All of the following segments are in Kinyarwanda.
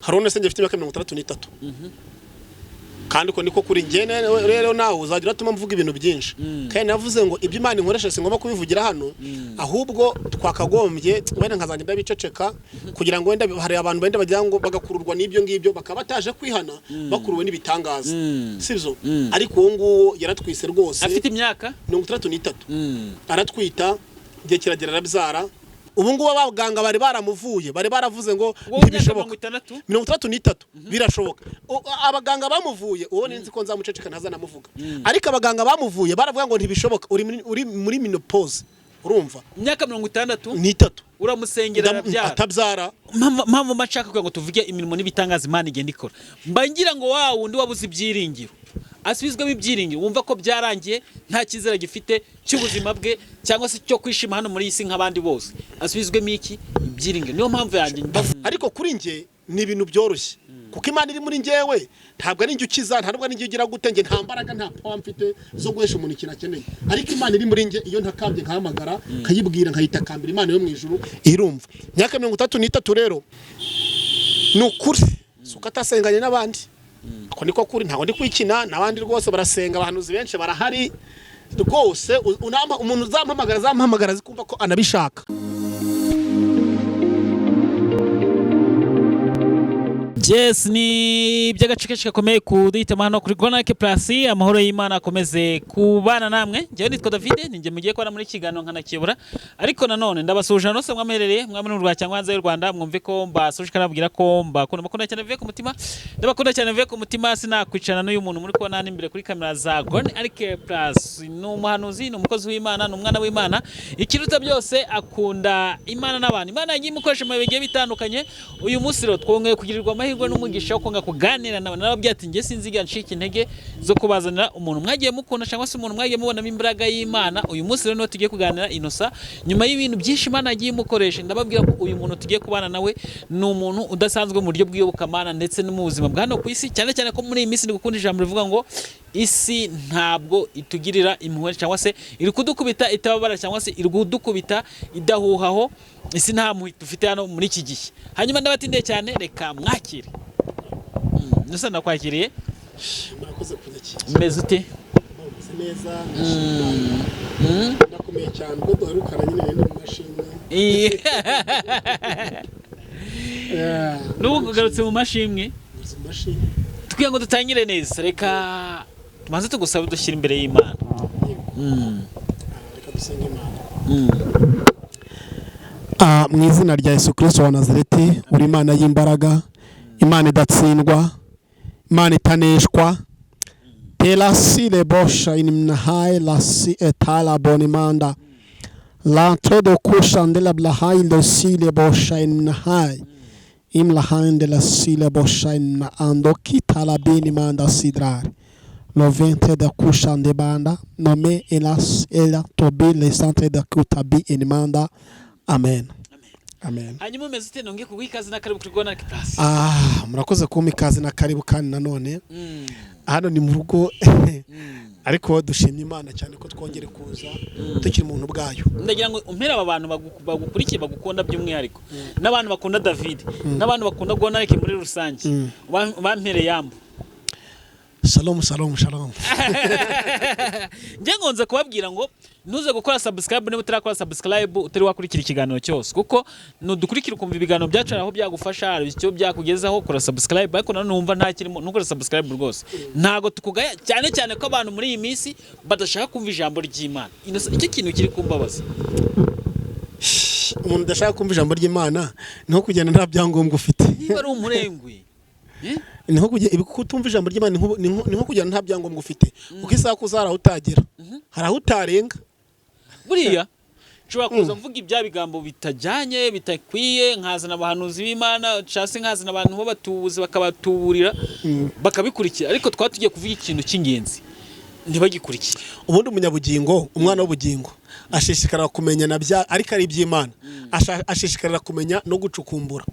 Hari undi se njye mfite imyaka 63, kandi uko niko kuri njye. Rero nawe uzajya uratuma mvuga ibintu byinshi, kandi navuze ngo ibyo Imana inkoresha singomba kubivugira hano, ahubwo twakagombye wenda nkazajya ndabiceceka, kugira ngo wenda hari abantu wenda bagira ngo bagakururwa n'ibyo ngibyo, bakaba bataje kwihana bakuruwe n'ibitangaza, sibyo? Ariko uwo nguwo yaratwise rwose. Afite imyaka? 63. Aratwita, igihe kiragera arabyara. Ubu ngubu abaganga bari baramuvuye, bari baravuze ngo Wowe imyaka ntibishoboka. 60? 63 birashoboka. Abaganga bamuvuye, uwo ninzi ko nzamuceceka ntazanamuvuga, ariko abaganga bamuvuye baravuga ngo ntibishoboka, uri muri menopause, urumva? Imyaka 63? N'itatu. Uramusengera, arabyara? Atabyara. Mpamvu mba nshaka kugira ngo tuvuge imirimo n'ibitangaza Imana igenda ikora, mba ngira ngo wa wundi wabuze ibyiringiro asubizwemo ibyiringiro, wumva ko byarangiye, nta cyizere gifite cy'ubuzima bwe cyangwa se cyo kwishima hano muri iyi si nk'abandi bose, asubizwemo iki? Ibyiringiro. Niyo mpamvu yanjye. Ariko kuri njye ni ibintu byoroshye, kuko Imana iri muri njyewe. Ntabwo ari njye ukiza, nta nubwo ari njye ugira gute. Njye nta mbaraga, nta power mfite zo guhesha umuntu ikintu akeneye, ariko Imana iri muri njye, iyo ntakambye nkahamagara, nkayibwira, nkayitakambira, Imana yo mu ijuru irumva. Imyaka 63 rero, ni ukuri si uko atasenganye n'abandi. Ako niko kuri, ntabwo ndi kwikina. N'abandi rwose barasenga, abahanuzi benshi barahari rwose. Umuntu uzampamagara azampamagara azi kumva ko anabishaka. Yes, ni iby'agace kenshi gakomeye kuduhitamo hano kuri Gonake Plus. Amahoro y'Imana akomeze kubana namwe. Njyewe nitwa David, ninjye mugiye kubana muri kiganiro nkanakiyobora, ariko nanone ndabasuhuje hano hose mwamuherereye, mwaba muri Rwanda cyangwa hanze y'u Rwanda. Mwumve ko mbasuhuje kandi nababwira ko mbakunda, mbakunda cyane bivuye ku mutima, ndabakunda cyane bivuye ku mutima. Sinakwicarana n'uyu muntu muri kubona hano imbere kuri kamera za Gonake Plus. Ni umuhanuzi, ni umukozi w'Imana, ni umwana w'Imana. Ikiruta byose, akunda Imana n'abantu. Imana yagiye imukoresha mu bihe bigiye bitandukanye. Uyu munsi rero twongeye kugirirwa amahirwe n'umugisha wo konga kuganira nawe. Narababwiye ati njye sinzigera ncika intege zo kubazanira umuntu mwagiye mukunda cyangwa se umuntu mwagiye mubonamo imbaraga y'Imana. Uyu munsi rero niwe tugiye kuganira, Innocent. Nyuma y'ibintu byinshi Imana yagiye imukoresha, ndababwira ko uyu muntu tugiye kubana nawe ni umuntu udasanzwe mu buryo bw'iyobokamana ndetse no mu buzima bwa hano ku isi, cyane cyane ko muri iyi minsi ndi gukunda ijambo rivuga ngo isi ntabwo itugirira impuhwe, cyangwa se iri kudukubita itababara, cyangwa se iri kudukubita idahuhaho. Isi nta mpuhwe dufite hano muri iki gihe. Hanyuma ndabatindiye cyane, reka mwakire. Nusa ndakwakiriye. Murakoze kunyakira. Umeze ute? Meze neza, ndakomeye cyane. Ubwo duherukana nyine rero mu mashimwe. N'ubu ugarutse mu mashimwe. Mu mashimwe. Tukugira ngo dutangire neza, reka tubanze tugusabe dushyira imbere y'Imana. Yego. Reka dusenge Imana. Mu izina rya Yesu Kirisito wa Nazareti, uri Imana y'imbaraga, Imana idatsindwa, Imana itaneshwa. Telasi lebosha inimnahai lasi etala bonimanda lantre de kusha la blahai losi lebosha inimnahai imlahande la si lebosha inna ando kitala binimanda sidrari lo ventre de kusha de banda nommé elas ela tobi le centre de kutabi inimanda. Amen, amen. Hanyuma umeze ute? Nongeye kuguha ikaze na karibu kuri Gonake Plus. Ah, murakoze kumpa ikaze na karibu. Kandi nanone hano ni mu rugo, ariko dushimye Imana cyane ko twongere kuza tukiri mu buntu bwayo. Ndagira ngo umpere aba bantu bagukurikiye, bagukunda by'umwihariko, n'abantu bakunda David, n'abantu bakunda Gonake muri rusange. Bampere yambu. Shalom, shalom, shalom. Njye ngonze kubabwira ngo ntuze gukora subscribe niba utarakora subscribe, utari wakurikira ikiganiro cyose, kuko nudukurikira ukumva ibiganiro byacu hari aho byagufasha, hari icyo byakugezaho, kora subscribe. Ariko nanone wumva nta kirimo, ntukore subscribe rwose, ntago tukugaya, cyane cyane ko abantu muri iyi minsi badashaka kumva ijambo ry'Imana. Innocent, icyo kintu kiri kumbabaza. Umuntu udashaka kumva ijambo ry'Imana ni nko kugenda nta byangombwa ufite. Niba ari umurengwe, eh? Ni nko kugenda kutumva ijambo ry'Imana, ni nko kugenda nta byangombwa ufite, kuko isaha kuza hari aho utagera, hari aho utarenga. Buriya nshobora kuza mvuga ibya bigambo bitajyanye, bitakwiye, nkazana abahanuzi b'Imana cyangwa se nkazana abantu b'abatubuzi bakabatuburira, bakabikurikira, ariko twaba tugiye kuvuga ikintu cy'ingenzi ntibagikurikire. Ubundi umunyabugingo, umwana w'ubugingo, ashishikarira kumenya na bya, ariko ari iby'Imana. Ashishikarira kumenya no gucukumbura.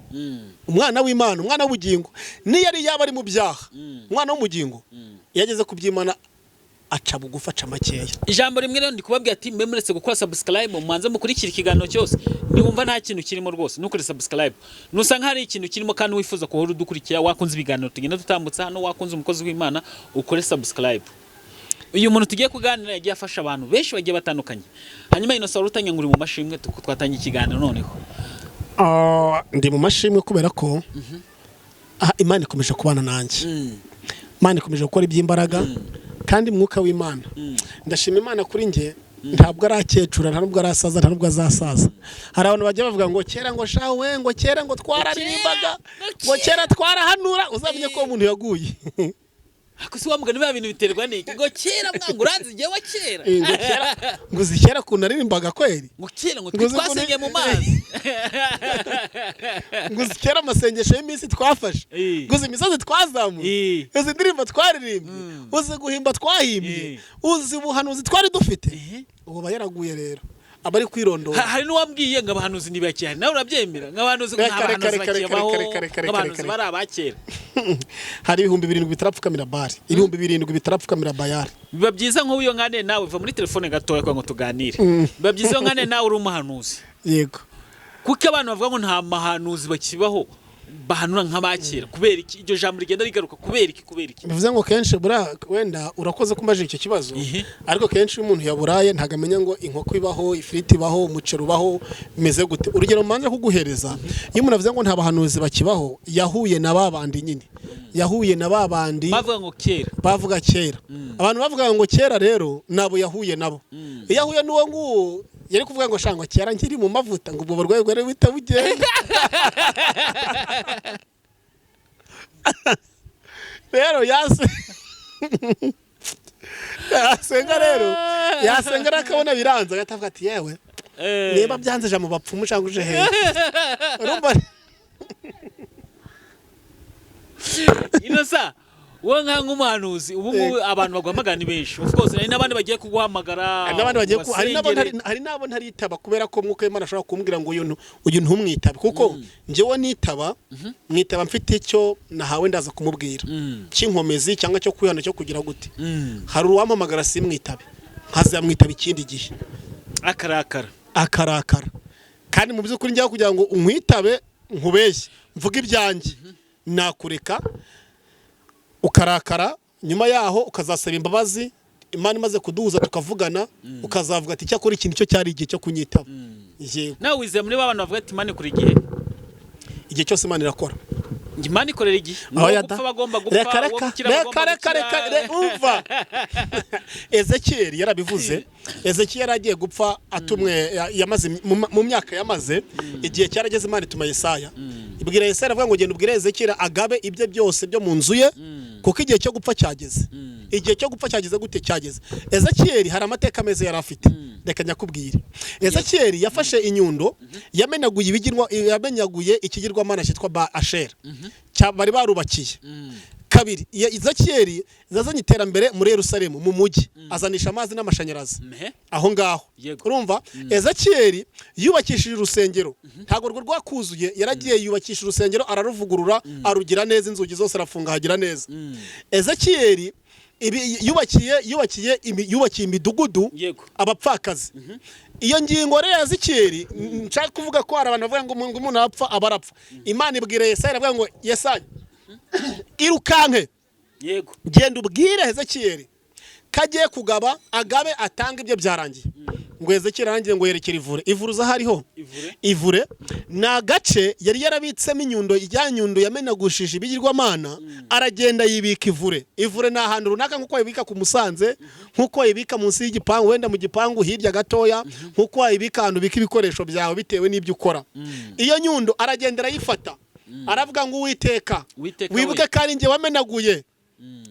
Umwana w'Imana, umwana w'ubugingo, niyo ari yaba ari mu byaha, umwana w'umugingo iyo ageze ku by'Imana Aca bugufi, aca makeya. Ijambo rimwe rero ndi kubabwira ati mwe muretse gukora subscribe, mumanze mukurikira ikiganiro cyose. Niwumva nta kintu kirimo rwose, ntukore subscribe. Nusanga hari ikintu kirimo kandi wifuza kuhora udukurikira, wakunze ibiganiro tugenda dutambutsa hano, wakunze umukozi w'Imana, ukore subscribe. Uyu muntu tugiye kuganira yagiye afasha abantu benshi bagiye batandukanye. Hanyuma Innocent, wari utangiye ngo uri mu mashimwe, twatangiye ikiganiro noneho. Ah, ndi mu mashimwe kubera ko Imana ikomeje kubana nanjye. Imana ikomeje gukora iby'imbaraga kandi mwuka w'Imana. Ndashima Imana kuri njye, ntabwo arakecura, nta nubwo arasaza, nta nubwo azasaza. Hari abantu bajya bavuga ngo kera, ngo shawe, ngo kera ngo twararirimbaga, ngo kera twarahanura. Uzamenye ko uwo muntu yaguye. Ariko si wa mugani, biba bintu biterwa n'iki? Ngo kera mwanga uranzi igihe wa kera. Ngo kera, ngo uzi kera ukuntu naririmbaga kweri. Ngo kera ngo Ngo uzi twasengeye mu mazi. Ngo uzi kera amasengesho y'iminsi twafashe. Ngo uzi imisozi twazamuye. Uzi indirimbo twaririmbye, uzi guhimba twahimbye, uzi ubuhanuzi twari dufite. Ubu aba yaraguye rero, aba ari kwirondora. Hari n'uwambwiye ngo abahanuzi ntibakihari. Nawe urabyemera ngo abahanuzi, ngo nta Reka, reka, bahanuzi reka, reka, bakibaho, reka, reka, ngo abahanuzi reka, bari abakera? Hari 7000 bitarapfukamira Bari, 7000 bitarapfukamira Bayari. Biba byiza nk'ubu iyo nganire nawe, va muri telefone gatoya kugira ngo tuganire. Biba byiza iyo nganire nawe uri umuhanuzi. Yego. Kuko abantu bavuga ngo nta mahanuzi bakibaho bahanura nk'abakera, kubera iki iryo jambo rigenda rigaruka? Kubera iki? Kubera iki? Bivuze ngo kenshi buriya, wenda urakoze kumbaje icyo kibazo, ariko kenshi iyo umuntu yaburaye ntabwo amenya ngo inkoko ibaho, ifiriti ibaho, umuceri ubaho, bimeze gute. Urugero mbanza kuguhereza, iyo umuntu avuze ngo nta bahanuzi bakibaho, yahuye na ba bandi nyine, yahuye na ba bandi bavuga ngo kera. Bavuga kera. Abantu bavuga ngo kera rero nabo yahuye nabo. Iyo ahuye n'uwo nguwo, yari kuvuga ngo shangwa kera nkiri mu mavuta, ngo ubwo burwayi bwari buhita bugenda. Rero yasenga rero, yasenga rero akabona biranze, agahita avuga ati yewe, niba byanze ja mu bapfumu cyangwa uje hehe. Urumva? Innocent, wowe nk'umuhanuzi ubu ngubu abantu baguhamagara ni benshi, of course hari n'abandi bagiye kuguhamagara. Hari n'abandi bagiye hari n'abo ubasengere. Hari n'abo ntaritaba kubera ko Mwuka w'Imana ashobora kumbwira ngo uyu ntumwitabe, kuko njyewe nitaba, mwitaba mfite icyo nahawe ndaza kumubwira cy'inkomezi cyangwa cyo kwihana, cyo kugira gute. Hari uwampamagara simwitabe, nkazamwitaba ikindi gihe. Akarakara. Akarakara. Kandi mu by'ukuri njyaho kugira ngo unkwitabe nkubeshye mvuge ibyanjye, nakureka ukarakara, nyuma yaho ukazasaba imbabazi. Imana imaze kuduhuza tukavugana, ukazavuga ati icyakora iki nicyo cyari igihe cyo kunyitaba. Yego. Nawe wizeye muri ba bantu bavuga ati Imana ikora igihe? Igihe cyose Imana irakora. Imana ikorera igihe. Aho Uwo yada. gupfa bagomba gupfa, Reka, uwo reka, gukira reka, bagomba reka, gukira. reka, umva, Ezekiyeli yarabivuze. Ezekiyeli yari agiye gupfa atumwe, yamaze mu myaka yamaze, igihe cyarageze Imana ituma Yesaya, ibwira Yesaya, aravuga ngo genda ubwire Ezekiyeli agabe ibye byose byo mu nzu ye, kuko igihe cyo gupfa cyageze. Igihe cyo gupfa cyageze gute? Cyageze. Ezekiyeli hari amateka meza yari afite, reka nyakubwire. Ezekiyeli yafashe inyundo, yamenaguye ibigirwa, yamenyaguye ikigirwamana cyitwa ba Ashera bari barubakiye. Kabiri, Ezekiyeli yazanye iterambere muri Yerusalemu mu mujyi, azanisha amazi n'amashanyarazi aho ngaho. Urumva, Ezekiyeli yubakishije urusengero, ntabwo rwo rwakuzuye, yaragiye yubakisha urusengero, araruvugurura, arugira neza, inzugi zose arafunga, hagira neza. Ezekiyeli ibi yubakiye imidugudu abapfakazi. Iyo ngingo rero ya Ezekiyeli, nshaka kuvuga ko hari abantu bavuga ngo umuntu apfa aba arapfa. Imana ibwira Yesaya, iravuga ngo Yesaya, irukanke, genda ubwire Hezekiyeli ko agiye kugaba, agabe atange ibyo byarangiye. Ngo Hezekiyeli arangiye, ngo yerekere ivure. Ivure uza hariho? Ivure. Ivure ni agace yari yarabitsemo inyundo, ya nyundo yamenagushije ibigirwamana, aragenda yibika ivure. Ivure ni ahantu runaka, nk'uko wayibika ku Musanze, nk'uko wayibika munsi y'igipangu, wenda mu gipangu hirya gatoya, nk'uko wayibika ahantu ubika ibikoresho byawe bitewe n'ibyo ukora. Iyo nyundo aragenda arayifata, aravuga ngo Uwiteka, Uwiteka wibuke we. ko ari njye wamenaguye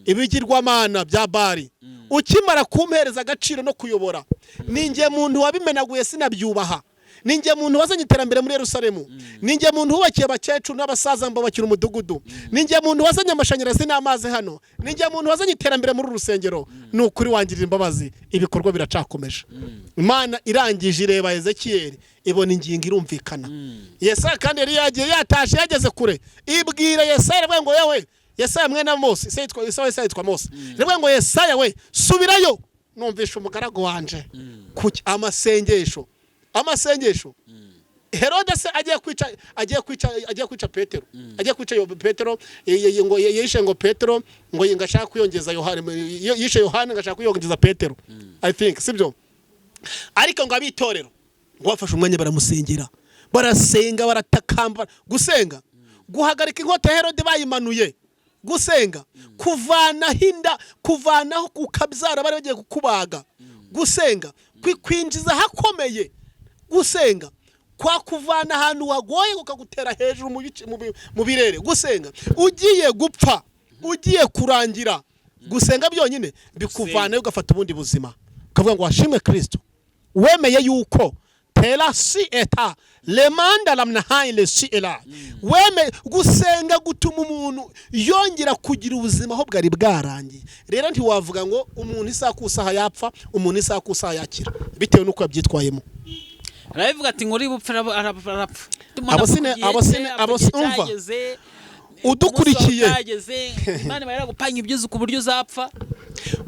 ibigirwamana bya Bari ukimara kumpereza agaciro no kuyobora. Ni njye muntu wabimenaguye sinabyubaha, ni njye muntu wazanye iterambere muri Yerusalemu, ni njye muntu wubakiye abakecuru n'abasaza mbubakira umudugudu, ni njye muntu wazanye amashanyarazi n'amazi hano, ni njye muntu wazanye iterambere muri uru rusengero. Ni ukuri wangirira imbabazi. Ibikorwa biracakomeje. Imana irangije ireba Ezekiyeli, ibona ingingo irumvikana. Yesaya kandi yari yagiye, yatashe, yageze kure, ibwira Yesaya, iravuga ngo yewe Yesaya mwene Mose, se yitwa Yesaya, Yesaya yitwa Mose. Iravuga ngo: "Yesaya we, subirayo, numvisha umugaragu wanje." Kuki? Amasengesho, amasengesho. Herode se agiye kwica Petero, agiye kwica Petero, ngo yishe ngo Petero, ngo ashaka kwiyongeza Yohana, yishe Yohana ngo ashaka kwiyongeza Petero, I think sibyo. Ariko ngo abitorero ngo bafashe umwanya baramusengera, barasenga, baratakamba. Gusenga guhagarika inkota ya Herode bayimanuye, gusenga kuvanaho inda, kuvanaho ukabyara bari bagiye kukubaga, gusenga kwinjiza ahakomeye, gusenga kwakuvana ahantu wagoye kukagutera hejuru mu birere, gusenga ugiye gupfa, ugiye kurangira, gusenga byonyine bikuvanayo ugafata ubundi buzima, ukavuga ngo washimwe Kristo wemeye yuko tera si eta lemanda lamnahayi le si era weme. Gusenga gutuma umuntu yongera kugira ubuzima aho bwari bwarangiye. Rero ntiwavuga ngo umuntu isaha ku isaha yapfa, umuntu isaha ku isaha yakira, bitewe n'uko yabyitwayemo. Arabivuga ati ngo uri bupfe, arapfa. Abo umva. Udukurikiye. Imana iba yaragupanga ibyo ku buryo uzapfa.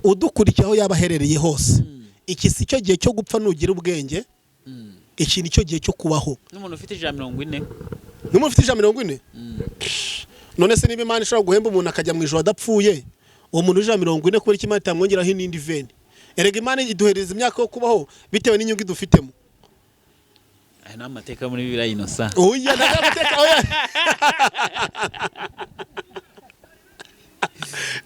Udukurikiye aho yaba aherereye hose, iki si cyo gihe cyo gupfa nugira ubwenge, iki ni cyo gihe cyo kubaho. N'umuntu ufite 140. N'umuntu ufite 140. None se niba Imana ishobora guhemba umuntu akajya mu ijoro adapfuye, uwo muntu 140, kubera ko Imana itamwongeraho n'indi 20? Erega Imana iduhereza imyaka yo kubaho bitewe n'inyungu idufitemo. Aya ni amateka muri Bibiliya, Innocent. Oya, ntabwo ari amateka, oya.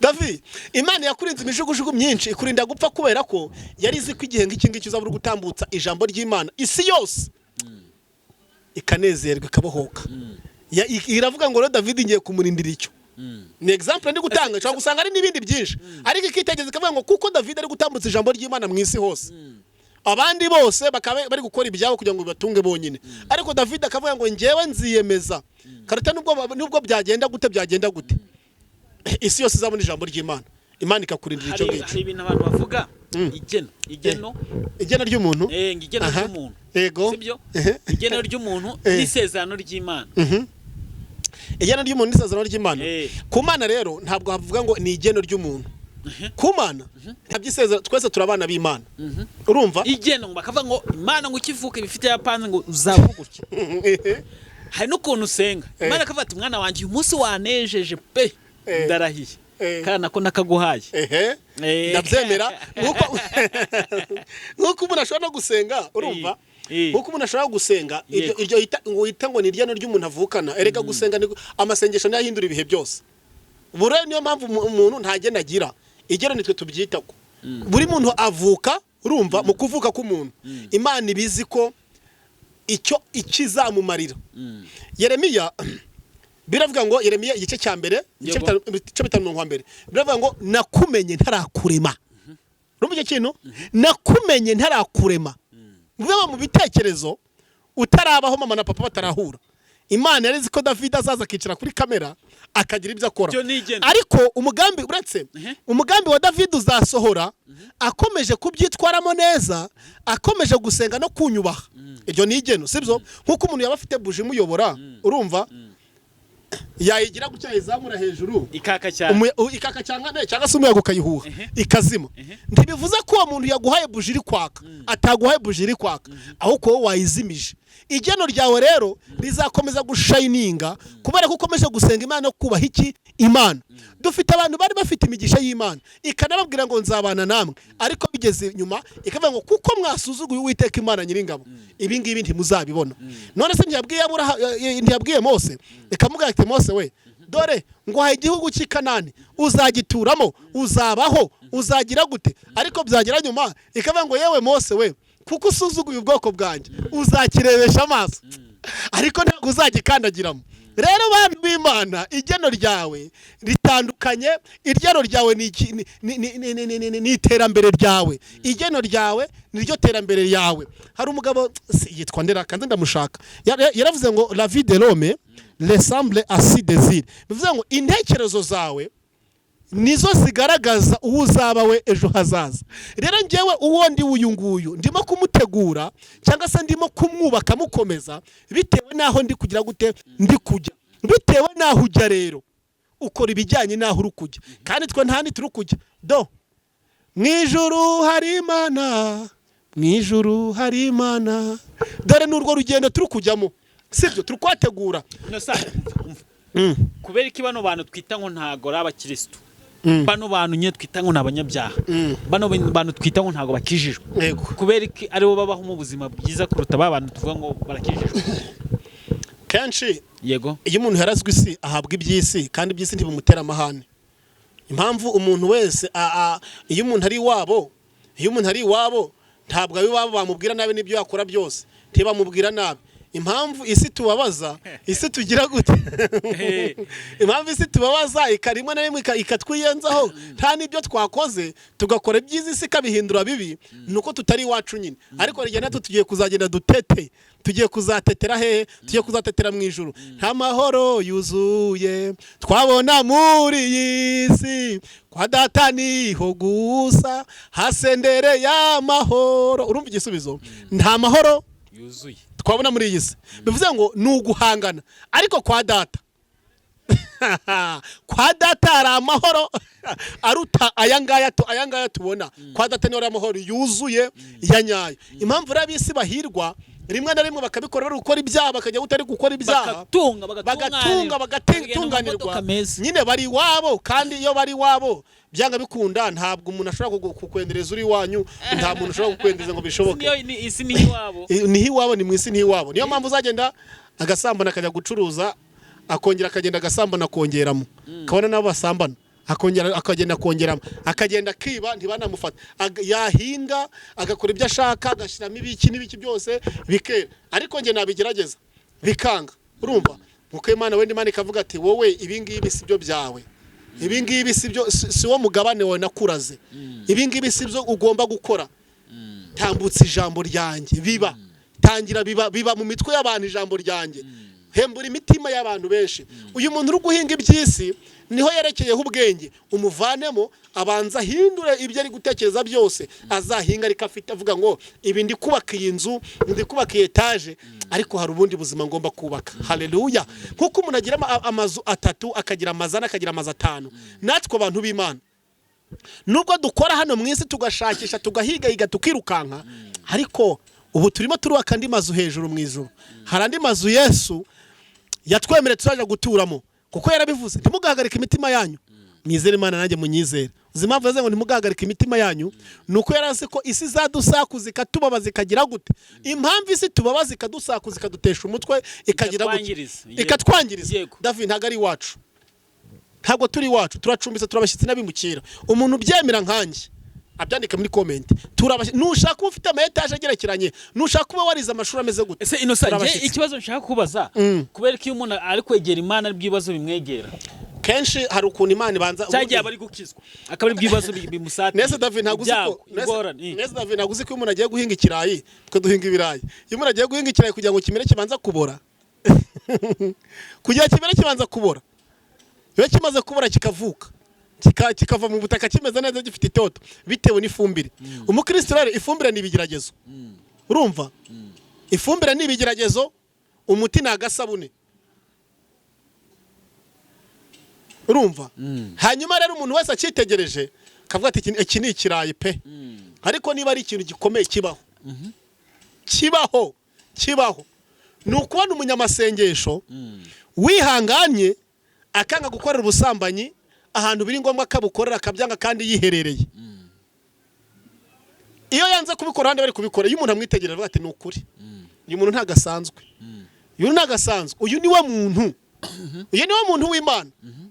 David, Imana yakurinze imijugujugu myinshi, ikurinda gupfa kubera ko yari izi ko igihe nk'iki ngiki uzaba uri gutambutsa ijambo ry'Imana, isi yose ikanezerwa, ikabohoka. Iravuga ngo: "Rero David ngiye kumurindira icyo." Ni example ndi gutanga, ushobora gusanga ari n'ibindi byinshi, ariko ikitegereza ikavuga ngo kuko David ari gutambutsa ijambo ry'Imana mu isi hose, abandi bose bakaba bari gukora ibyabo kugira ngo bibatunge bonyine, ariko David akavuga ngo njyewe nziyemeza karuta nubwo byagenda gute, isi yose izabona ijambo ry'Imana. Imana ikakurindira icyo Hari ngicyo. hari ibintu abantu bavuga, igeno, igeno. Igena ry'umuntu. Ngo igeno ry'umuntu. Sibyo? Igeno ry'umuntu n'isezerano ry'Imana. Igena ry'umuntu n'isezerano ry'Imana. Ku Mana rero ntabwo havuga ngo ni igeno ry'umuntu. Ku Mana ntabyo isezerano, twese turi abana b'Imana, urumva? Igeno, ngo bakavuga ngo Imana ngo ukivuka ibifite yapanze ngo uzabaho gutya. Hari n'ukuntu usenga, Imana akavuga ati: "Mwana wanjye, uyu munsi wanejeje pe, ndarahiye." Kandi nako nakaguhaye. Ndabyemera, nk'uko umuntu ashobora no gusenga, urumva? Nk'uko umuntu ashobora gusenga iryo iryo ngo yita ngo ni iryano ry'umuntu avukana. Erega gusenga ni amasengesho niyo ahindura ibihe byose. Buriya niyo mpamvu umuntu ntagena agira igero, nitwe tubyita ko buri muntu avuka, urumva, mu kuvuka k'umuntu Imana ibizi ko icyo ikizamumarira. Yeremiya biravuga ngo, Yeremiya igice cya mbere, ibice 5, ibice 5 mirongo mbere, biravuga ngo: "Nakumenye ntarakurema." Urumva icyo kintu? "Nakumenye ntarakurema." Bivuga ngo mu bitekerezo utarabaho, mama na papa batarahura, Imana yari izi ko David azaza akicara kuri kamera akagira ibyo akora. Ibyo ni igeno. Ariko umugambi uretse umugambi wa David uzasohora akomeje kubyitwaramo neza, akomeje gusenga no kunyubaha. Iryo ni igeno, sibyo? Nk'uko umuntu yaba afite buji imuyobora, urumva, yayigira gutya, yayizamura hejuru, ikaka cyane. Ikaka cyangwa cyangwa se umuyaga ukayihuha ikazima. Ntibivuze ko uwo muntu yaguhaye buji iri kwaka ataguhaye buji iri kwaka, ahubwo wowe wayizimije. Igeno ryawe rero rizakomeza gushininga kubera ko ukomeje gusenga Imana no kubaha iki? Imana. Dufite abantu bari bafite imigisha y'Imana, ikanababwira ngo nzabana namwe, ariko bigeze inyuma ikavuga ngo kuko mwasuzuguye Uwiteka Imana Nyiringabo, ibi ngibi ntimuzabibona. None se ntiyabwiye ntiyabwiye Mose, ikamubwira ati: "Mose we, dore nguhaye igihugu cy'i Kanani, uzagituramo, uzabaho, uzagira gute?" Ariko byagera nyuma ikavuga ngo: "Yewe Mose we, kuko usuzuguye ubwoko bwanjye, uzakirebesha amaso ariko ntabwo uzagikandagiramo." Rero bantu b'Imana, igeno ryawe ritandukanye. Igeno ryawe ni iki- ni- ni- ni- ni- ni- ni- ni- ni iterambere ryawe. Igeno ryawe ni ryo terambere ryawe. Hari umugabo yitwa Ndera kandi ndamushaka. Yaravuze ngo: "La vie de l'homme ressemble à ses désirs." Bivuze ngo intekerezo zawe nizo zigaragaza uwo uzaba we ejo hazaza. Rero njyewe uwo ndi uyu nguyu ndimo kumutegura cyangwa se ndimo kumwubaka, mukomeza, bitewe n'aho ndi kugira gute, ndi kujya, bitewe n'aho ujya. Rero Ukora ibijyanye n'aho uri kujya, kandi twe nta handi turi kujya. Do mu ijuru hari Imana, mu ijuru hari Imana. Dore ni urwo rugendo turi kujyamo, sibyo? Turi kuhategura. Innocent, umva. Kubera iki bano bantu twita ngo ntago ari abakirisitu, bano bantu nyine twita ngo ni abanyabyaha, bano bantu twita ngo ntago bakijijwe, kubera iki aribo babaho mu buzima bwiza kuruta ba bantu tuvuga ngo barakijijwe? Kenshi iyo umuntu yarazwe isi, ahabwa iby'isi, kandi iby'isi ntibimutera amahane. Impamvu umuntu wese iyo umuntu ari iwabo, iyo umuntu ari iwabo, ntabwo ab'iwabo bamubwira nabi n'ibyo yakora byose ntibamubwira nabi. Impamvu isi tubabaza, isi tugira gute, impamvu isi tubabaza rimwe na rimwe ikatwiyenzaho nta n'ibyo twakoze, tugakora ibyiza isi ikabihindura bibi, ni uko tutari iwacu nyine. Ariko rigenda natwe tugiye kuzagenda dutete. Tugiye kuzatetera hehe? Tugiye kuzatetera mu ijuru. Nta mahoro yuzuye twabona muri iyi si, kwa Data niho gusa hasendereye amahoro. Urumva igisubizo? Nta mahoro yuzuye twabona muri iyi si. Bivuze ngo ni uguhangana. Ariko kwa Data, kwa Data hari amahoro aruta aya ngaya tubona. Kwa Data niho hari amahoro yuzuye ya nyayo. Impamvu rero ab'isi bahirwa, rimwe na rimwe bakabikora bari gukora ibyaha, bakajya utari gukora ibyaha, bagatunga, bagatunga, bagenda mu bagatunganirwa modoka meza. Nyine bari iwabo, kandi iyo bari iwabo, byanga bikunda ntabwo umuntu ashobora kukwendereza uri iwanyu. Nta muntu ushobora kukwendereza ngo bishoboke. Isi niyo iwabo. Niho iwabo, ni mu isi, niho iwabo. Niyo mpamvu uzagenda agasambana, akajya gucuruza, akongera akagenda agasambana, akongeramo, akabona nabo basambana, akongera akagenda akongeramo, akagenda akiba ntibanamufata. Yahinga agakora ibyo ashaka, agashyiramo ibiki n'ibiki byose bikera. Ariko njye nabigerageza bikanga. Urumva, nkuko Imana wenda, Imana ikavuga ati: "Wowe ibi ngibi si byo byawe, ibi ngibi si byo, si wo mugabane wawe nakuraze, ibi ngibi si byo ugomba gukora. Tambutsa ijambo ryanjye, biba tangira biba biba mu mitwe y'abantu ijambo ryanjye, hembura imitima y'abantu benshi. Uyu muntu uri guhinga iby'isi niho yerekeyeho ubwenge, umuvanemo, abanza ahindure ibyo ari gutekereza byose, azahinga ariko afite avuga ngo ibi ndi kubaka iyi nzu, ndi kubaka iyi etaje, ariko hari ubundi buzima ngomba kubaka." Haleluya! Nk'uko umuntu agira amazu atatu, akagira amazu ane, akagira amazu atanu, natwe abantu b'Imana, nubwo dukora hano mu isi, tugashakisha, tugahigahiga, tukirukanka, ariko ubu turimo turubaka andi mazu hejuru mu ijuru. Hari andi mazu Yesu yatwemereye tuzajya guturamo, kuko yarabivuze: "Ntimugahagarike imitima yanyu, mwizere Imana, nanjye munyizere." Uzi impamvu yavuze ngo ntimugahagarike imitima yanyu? Ni uko yari azi ko isi izadusakuza, ikatubabaza, ikagira gute. Impamvu isi tubabaza, ikadusakuza, ikadutesha umutwe, ikagira gute, Ikatwangiriza. Yego. ikatwangiriza, David, ntabwo ari iwacu, ntabwo turi iwacu. Turacumbitse, turabashyitsi n'abimukira. Umuntu ubyemera nkanjye abyandike muri comment. Nushaka kuba ufite ama etaje agerekeranye, nushaka kuba warize amashuri ameze gute, Ese Innocent, njye turabashyitsi. ikibazo nshaka kubaza, kubera ko iyo umuntu ari kwegera Imana aribwo ibibazo bimwegera? Kenshi hari ukuntu Imana ibanza Cyangwa igihe aba ari gukizwa akaba aribwo ibibazo bimusatira, Nese David, ntabwo uzi ko ibyago, ingorane. Nese David, ntabwo uzi ko iyo umuntu agiye guhinga ikirayi, twe duhinga ibirayi, iyo umuntu agiye guhinga ikirayi, kugira ngo kimere kibanza kubora, kugira kimere kibanza kubora. Iyo kimaze kubora kikavuka, kikava mu butaka kimeze neza, gifite itoto bitewe n'ifumbire. Umukristo rero, ifumbire ni ibigeragezo. Urumva, ifumbire ni ibigeragezo, umuti ni agasabune. Urumva? Hanyuma rero umuntu wese akitegereje akavuga ati: "Iki ni ikirayi pe." Ariko niba ari ikintu gikomeye kibaho, kibaho, kibaho, ni ukubona umunyamasengesho wihanganye akanga gukorera ubusambanyi ahantu biri ngombwa akabukorera, akabyanga kandi yiherereye. Iyo yanze kubikora abandi bari kubikora, iyo umuntu amwitegereje avuga ati: "Ni ukuri, uyu muntu ntabwo asanzwe, uyu ntabwo asanzwe, uyu ni we muntu, uyu ni we muntu w'Imana."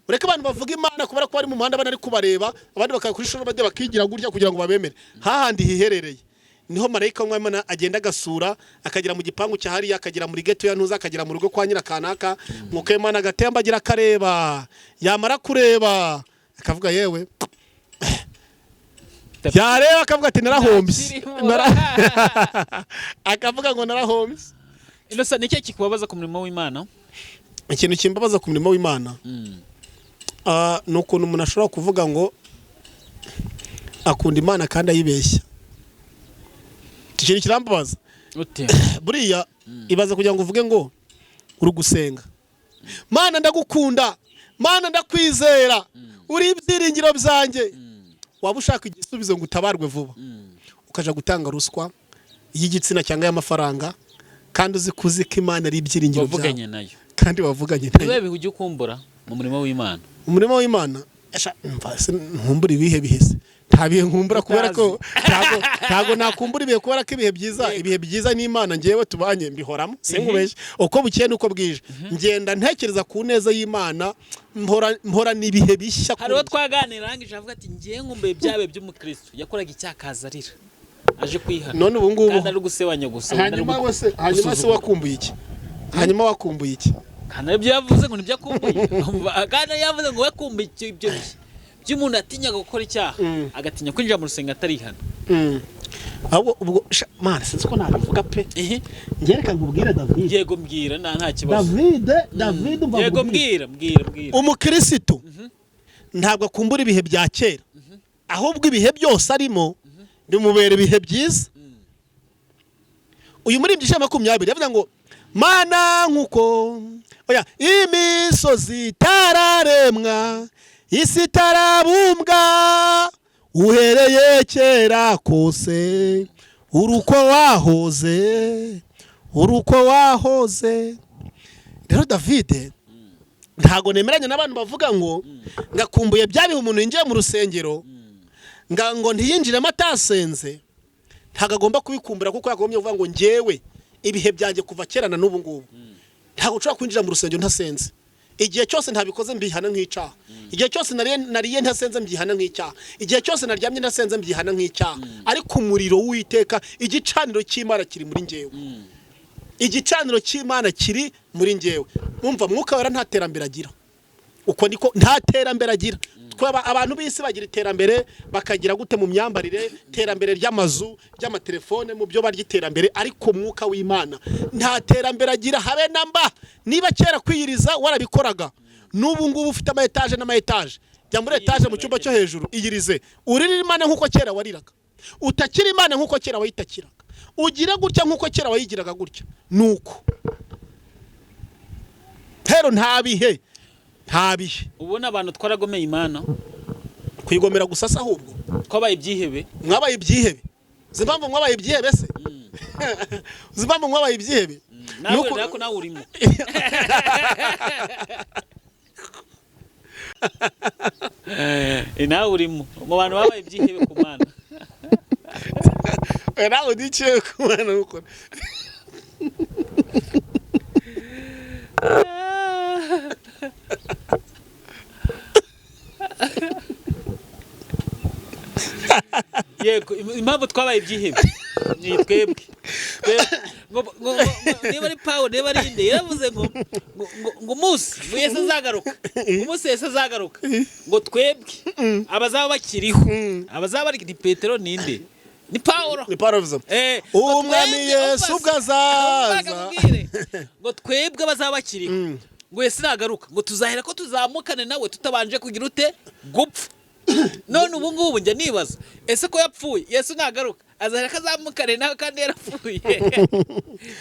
Ureke abantu bavuga Imana kubera ko bari mu muhanda, bari kubareba, abandi bakakora bajya bakigira gutya kugira ngo babemere. Hahandi hiherereye niho marayika w'Imana agenda agasura, akagera mu gipangu cya hariya, akagera muri geto ya ntuza, akagera mu rugo kwa nyirakanaka. Mwuka w'Imana agatembagira, akareba, yamara kureba akavuga: "Yewe." Yareba akavuga ati: "Narahombye." Ntakirimo. Akavuga ngo: "Narahombye." Innocent, ni ikihe kikubabaza ku murimo w'Imana? Ikintu kimbabaza ku murimo w'Imana, ni ukuntu umuntu ashobora kuvuga ngo akunda Imana kandi ayibeshya. Iki kintu kirambabaza. Ute? Buriya ibaze kugira ngo uvuge ngo uri gusenga: "Mana, ndagukunda, Mana ndakwizera, uri ibyiringiro byanjye. Waba ushaka igisubizo ngo utabarwe vuba, ukaja gutanga ruswa y'igitsina cyangwa y'amafaranga, kandi uzi kuzi ko Imana ari ibyiringiro byawe. Wavuganye nayo. Kandi wavuganye nayo. Niba bihe ujya ukumbura mu murimo w'Imana? Umurimo w'Imana? Esha, mva se nkumbura ibihe bihese? Nta bihe nkumbura, kubera ko ntago nakumbura ibihe, kubera ko ibihe byiza n'Imana ngewe tubanye mbihoramo, sinkubeshye. Uko bukeye n'uko bwije ngenda ntekereza ku neza y'Imana, mpora n'ibihe bishya Hari uwo kuri njye. twaganira arangije avuga ati: "Ngiye nkumbuye byabe by'umukristo yakoraga icyaha akaza arira aje kwihana." None ubu ngubu Kandi ari gusebanya gusa, ubundi ari Hanyuma wese, hanyuma se gusuzugura. wakumbuye iki? Hanyuma wakumbuye iki? Kandi aribyo yavuze ngo nibyo akumbuye. Kandi yavuze ngo we akumbuye ibyo bihe by'umuntu yatinyaga gukora icyaha, agatinya kwinjira mu rusengero atarihana. Ahubwo ubwo mana, sinzi ko nabivuga pe. Ngereka nkubwire, David. Yego, mbwira, nta kibazo. David, David, umva Yego. nkubwire. Mbwira, mbwira, mbwira. Umukirisitu ntabwo akumbura ibihe bya kera, ahubwo ibihe byose arimo bimubera ibihe byiza. Uyu muririmbyi 120 yavuga ngo: "Mana, nkuko oya imisozi itararemwa, isi itarabumbwa, uhereye kera kose uruko wahoze, uruko wahoze." Rero David, ntago nemeranya n'abantu bavuga ngo ngakumbuye bya bihe umuntu yinjiye mu rusengero, ngo ntiyinjiremo atasenze. Ntabwo agomba kubikumbura, kuko yagombye kuvuga ngo: "Njyewe ibihe byanjye kuva kera na n'ubu ngubu, ntabwo nshobora kwinjira mu rusengero ntasenze. Igihe cyose ntabikoze mbihana nk'icyaha. Igihe cyose nariye ntasenze mbyihana nk'icyaha. Igihe cyose naryamye ntasenze mbyihana nk'icyaha." Ariko umuriro w'Uwiteka, igicaniro cy'Imana kiri muri njyewe, igicaniro cy'Imana kiri muri njyewe. Mwumva, Mwuka Wera nta terambere agira. Uko niko, nta terambere agira. Twaba abantu b'isi bagira iterambere, bakagira gute mu myambarire, iterambere ry'amazu, ry'amatelefone, mu byo barya, iterambere. Ariko Umwuka w'Imana nta terambere agira, habe na mba. Niba kera kwiyiriza warabikoraga, n'ubu ngubu ufite ama etaje n'ama etaje, jya muri etaje mu cyumba cyo hejuru, iyirize, uririre Imana nk'uko kera wariraga, utakira Imana nk'uko kera wayitakiraga, ugire gutya nk'uko kera wayigiraga gutya. Nuko rero nta bihe, nta bihe. Ubona abantu twaragomeye Imana. Kuyigomera gusa se ahubwo? Twabaye ibyihebe. Mwabaye ibyihebe. Uzi impamvu mwabaye ibyihebe se? Uzi impamvu mwabaye ibyihebe? Nawe nako nawe urimo. Nawe urimo mu bantu babaye ibyihebe ku Mana. Oya, nawe udikiye ku Mana gukora. Yego, impamvu twabaye ibyihebe ni twebwe. Ngo niba ari Pawulo, niba ari inde, yaravuze ngo umunsi ngo Yesu azagaruka, umunsi Yesu azagaruka, ngo twebwe abazaba bakiriho, abazaba bari, ni Petero, ninde, ni Pawulo. Ni Pawulo bivuze. Ngo Umwami twebwe, Yesu umva ubwo se, azaza. umva nkubwire, ngo twebwe abazaba bakiriho, ngo Yesu nagaruka, ngo tuzahera ko tuzamukane nawe tutabanje kugira ute? Gupfa. None ubu ngubu njya nibaza: ese ko yapfuye, Yesu nagaruka azahera ko azamukane nawe kandi yarapfuye?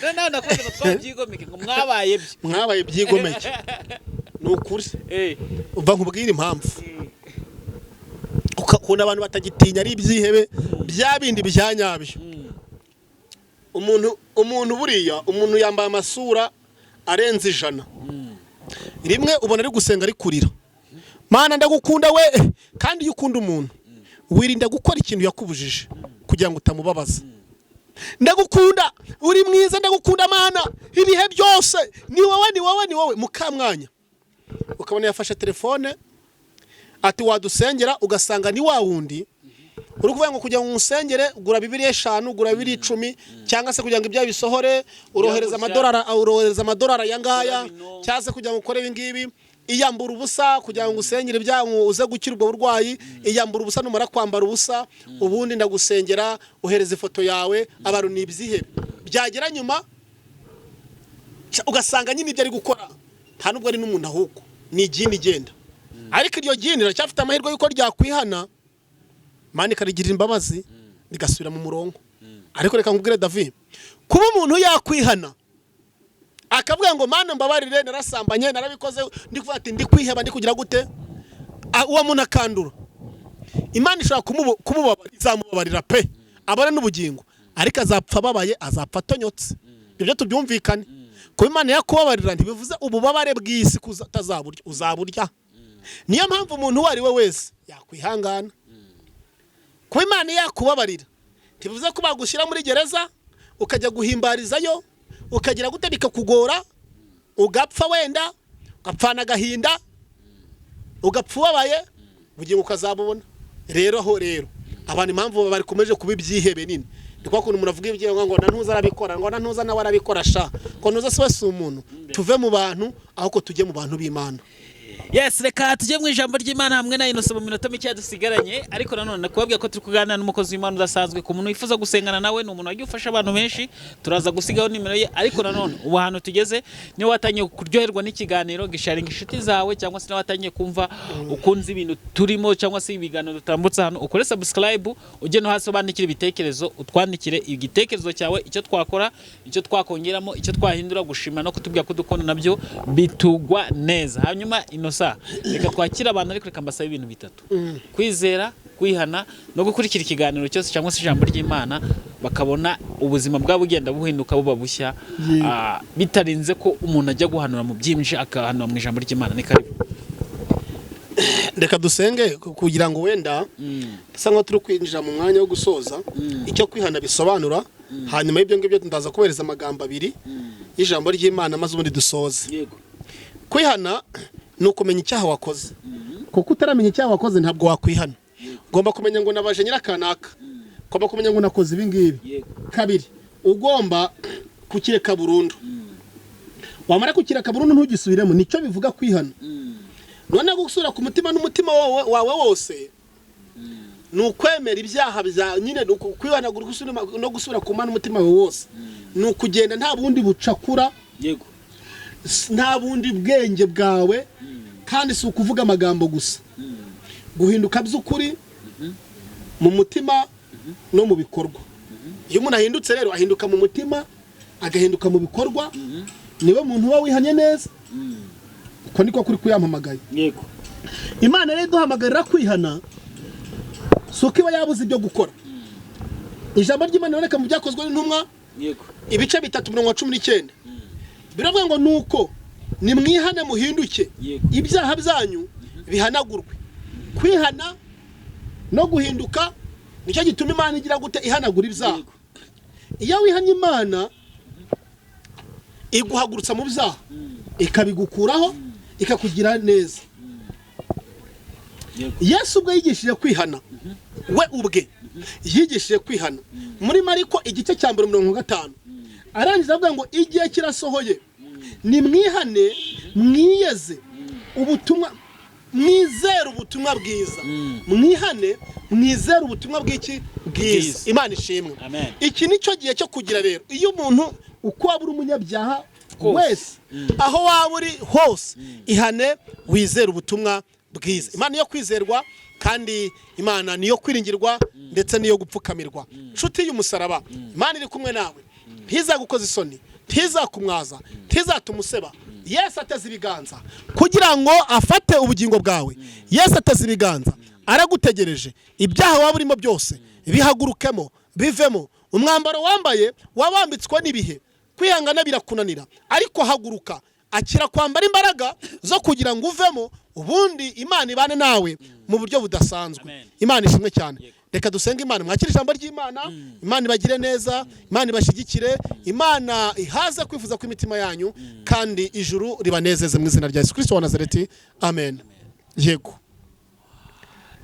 None nawe nakuze ngo twabyigomeke, ngo mwabaye byo. Mwabaye ibyigomeke, ni ukuri. Umva nkubwire impamvu ukuntu abantu batagitinya ari ibyihebe bya bindi bya nyabyo. Umuntu buriya, umuntu yambaye amasura arenze 100. Rimwe ubona ari gusenga, ari kurira: "Mana, ndagukunda we." Kandi iyo ukunda umuntu wirinda gukora ikintu yakubujije kugira ngo utamubabaza. "Ndagukunda, uri mwiza, ndagukunda Mana, ibihe byose ni wowe, ni wowe, ni wowe." Mukamwanya ukabona yafashe telefone ati: "Wadusengera?" Ugasanga ni wa wundi uri kuvuga ngo kugira ngo umusengere gura bibiliya 5, gura bibiliya 10, cyangwa se kugira ngo ibyawe bisohore urohereza gutya. amadolari, urohereza amadolari aya ngaya, Ukora bino. cyangwa se kugira ngo ukore ibi ngibi, iyambura ubusa kugira ngo usengere ibyawe uze gukira ubwo burwayi, iyambura ubusa, numara kwambara ubusa ubundi ndagusengera, uhereza ifoto yawe. Abantu ni ibyihebe. Byagera nyuma ugasanga nyine ibyo ari gukora nta nubwo ari n'umuntu, ahubwo ni igini igenda. Ariko iryo gini riracyafite amahirwe y'uko ryakwihana, Imana ikarigirira imbabazi, rigasubira mu murongo. Ariko reka nkubwire, David, kuba umuntu yakwihana Akavuga ngo: "Mana, mbabarire, narasambanye, narabikoze, ndi kuvuga ati ndi kwiheba, ndi kugira gute." Uwo muntu akandura, Imana ishobora izamubabarira pe, abone n'ubugingo, ariko azapfa ababaye, azapfa atonyotse. Ibyo byo tubyumvikane. Kuba Imana yakubabarira ntibivuze ububabare bw'isi ko utazaburya, uzaburya. Niyo mpamvu umuntu uwo ari we wese yakwihangana. Kuba Imana yakubabarira ntibivuze ko bagushyira muri gereza ukajya guhimbarizayo, ukagira gute, bikakugora, ugapfa wenda ugapfana agahinda, ugapfa ubabaye, ubugingo ukazabubona. Rero aho rero abantu impamvu barikomeje kuba ibyihebe nini ni kwa kuntu umuntu avuga ibyo ngo na ntuza arabikora, ngo na ntuza nawe arabikora sha, ngo ntuza si we, si umuntu. Tuve mu bantu, ahubwo tujye mu bantu b'Imana. Yes, reka tujye mu ijambo ry'Imana hamwe na Innocent mu minota mike dusigaranye. Ariko nanone nakubabwira ko turi kuganira n'umukozi w'Imana udasanzwe. Ku muntu wifuza gusengana nawe, ni umuntu wagiye ufasha abantu benshi, turaza gusigaho nimero ye. Ariko nanone ubu ahantu tugeze, niba watangiye kuryoherwa n'ikiganiro, gisharinga inshuti zawe, cyangwa se niba watangiye kumva ukunze ibintu turimo cyangwa se ibiganiro dutambutse hano, ukore subscribe, ujye no hasi ubandikire ibitekerezo, utwandikire igitekerezo cyawe, icyo twakora, icyo twakongeramo, icyo twahindura. Gushima no kutubwira ko dukunda nabyo bitugwa neza. Hanyuma Innocent, reka twakire abantu, ariko reka mbasabe ibintu bitatu: kwizera, kwihana no gukurikira ikiganiro cyose cyangwa se ijambo ry'Imana, bakabona ubuzima bwabo bugenda buhinduka buba bushya, bitarinze ko umuntu ajya guhanura mu byinshi, akahanura mu ijambo ry'Imana. Ni karibu. Reka dusenge kugira ngo wenda bisa nkaho turi kwinjira mu mwanya wo gusoza icyo kwihana bisobanura. Hanyuma y'ibyo ngibyo ndaza kubereza amagambo abiri y'ijambo ry'Imana, maze ubundi dusoze. Yego. Kwihana ni ukumenya icyaha wakoze, kuko utaramenya icyaha wakoze ntabwo wakwihana. Ugomba kumenya ngo nabaje nyirakanaka, ugomba kumenya ngo nakoze ibi ngibi. Kabiri, ugomba kukireka burundu. Wamara kukireka burundu ntugisubiremo, nicyo bivuga kwihana. None gusubira ku mutima n'umutima wawe wose ni ukwemera ibyaha bya nyine, ni ukwihanagura no gusubira ku Mana n'umutima wawe wose, ni ukugenda nta bundi bucakura, nta bundi bwenge bwawe, kandi si ukuvuga amagambo gusa, guhinduka by'ukuri mu mutima no mu bikorwa. Iyo umuntu ahindutse rero, ahinduka mu mutima, agahinduka mu bikorwa, niwe muntu uba wihanye neza. Uko niko kuri kuyampamagaye. Imana rero iduhamagarira kwihana si uko iba yabuze ibyo gukora. Ijambo ry'Imana riboneka mu Byakozwe n'Intumwa, ibice 3, mirongo 19, biravuga ngo: "Nuko nimwihane muhinduke, ibyaha byanyu bihanagurwe." Kwihana no guhinduka nicyo gituma Imana igira gute? Ihanagura ibyaha. Iyo wihanye, Imana iguhagurutsa mu byaha, ikabigukuraho, ikakugira neza. Yesu ubwe yigishije kwihana, we ubwe yigishije kwihana. Muri Mariko igice cya 1, 50, arangiza avuga ngo: "Igihe kirasohoye, nimwihane, mwiyeze ubutumwa, mwizere ubutumwa bwiza." Mwihane, mwizere ubutumwa bw'iki? Bwiza. Bwiza. Imana ishimwe. Amen. Iki nicyo gihe cyo kugira rero, iyo umuntu uko waba uri umunyabyaha Kose. wese, aho waba uri hose, ihane, wizere ubutumwa bwiza. Imana niyo kwizerwa, kandi Imana niyo kwiringirwa, ndetse niyo gupfukamirwa. Nshuti y'umusaraba, Imana iri kumwe nawe, ntizagukoza isoni, ntizakumwaza, ntizatuma useba. Yesu ateze ibiganza kugira ngo afate ubugingo bwawe. Yesu ateze ibiganza, aragutegereje. Ibyaha waba urimo byose bihagurukemo, bivemo. Umwambaro wambaye wabambitswe n'ibihe, kwihangana birakunanira, ariko haguruka, akira kwambara imbaraga zo kugira ngo uvemo, ubundi Imana ibane nawe mu buryo budasanzwe. Amen. Imana ishimwe cyane. Reka dusenge Imana, mwakire ijambo ry'Imana. Imana ibagire neza, Imana ibashyigikire, Imana ihaze kwifuza kw'imitima yanyu, kandi ijuru ribanezeze mu izina rya Yesu Kirisito wa Nazareti, amen. Yego.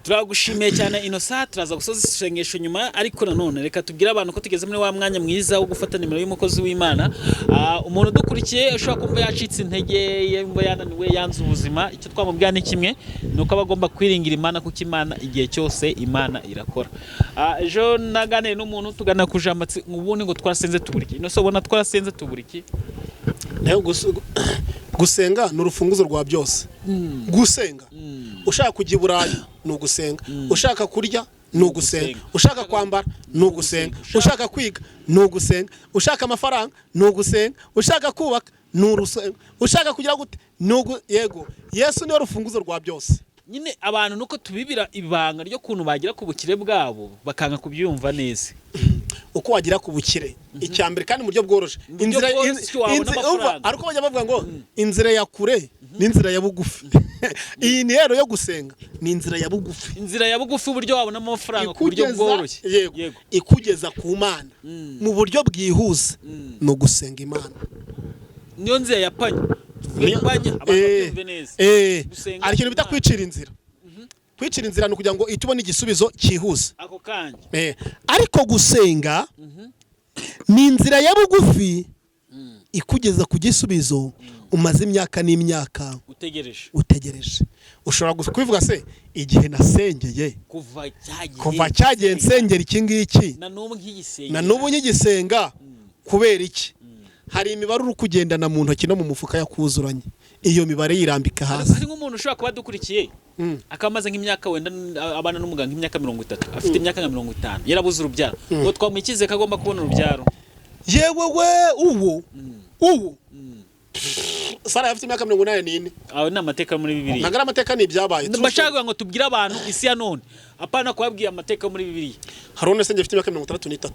Turagushimiye cyane, Innocent. Turaza gusoza isengesho nyuma, ariko nanone reka tubwire abantu ko tugeze muri wa mwanya mwiza wo gufata nimero y'umukozi w'Imana. Umuntu udukurikiye ushobora kumva yacitse intege, yumva yananiwe, yanze ubuzima, icyo twamubwira ni kimwe, ni uko aba agomba kwiringira Imana, kuko Imana igihe cyose Imana irakora. Ejo naganiriye n'umuntu, tuganira ku jambo ati ubundi ngo twarasenze tubura iki? Innocent, ubona twarasenze tubura iki? Nayo gusenga ni urufunguzo rwa byose. Gusenga, ushaka kujya i Burayi ni ugusenga, ushaka kurya ni ugusenga, ushaka kwambara ni ugusenga, ushaka kwiga ni ugusenga, ushaka amafaranga ni ugusenga, ushaka kubaka ni Ushaka kugira gute? Yego, Yesu niwe rufunguzo rwa byose. Nyine abantu nuko tubibira ibanga ryo kuntu bagira ku bukire bwabo, bakanga kubyumva neza. Uko wagira ku bukire, icya mbere kandi mu buryo bworoshye, Buryo bworoshye wabona amafaranga. Ariko bajya bavuga ngo inzira ya kure n'inzira ya bugufi. Iyi ni rero yo gusenga, ni inzira ya bugufi. Inzira ya bugufi, uburyo wabonamo amafaranga ku buryo bworoshye. Yego, ikugeza ku Mana mu buryo bwihuse ni ugusenga Imana. Niyo nzira ya panya. Tuvuge panya, abantu babyumve neza. Gusenga Hari ikintu bita Imana. kwicira inzira. Kwicira inzira ni ukugira ngo ihite ubone igisubizo cyihuse ako kanya. Ariko gusenga ni inzira ya bugufi ikugeza ku gisubizo umaze imyaka n'imyaka utegereje. Utegereje. Ushobora gusa kubivuga se, igihe nasengeye, kuva cyagiye, kuva cyagiye nsengera iki ngiki, na n'ubu nkigisenga, na n'ubu nkigisenga, kubera iki? Hari imibare uri kugendana mu ntoki no mu mufuka yakuzuranye, iyo mibare yirambika hasi. Hari nk'umuntu ushobora kuba adukurikiye, akaba amaze nk'imyaka wenda abana n'umuganga nk'imyaka 30, afite imyaka nka 50, yarabuze urubyaro, ngo twamuha icyizere ko agomba kubona urubyaro? Yewe we, uwo Sara afite imyaka 84. Aho ni amateka muri Bibiliya. Ntabwo ari amateka, ni ibyabaye. Bashaka kugira ngo tubwire abantu isi ya none, apana kubabwira amateka muri Bibiliya. Hari uwo nasengeye afite imyaka 63,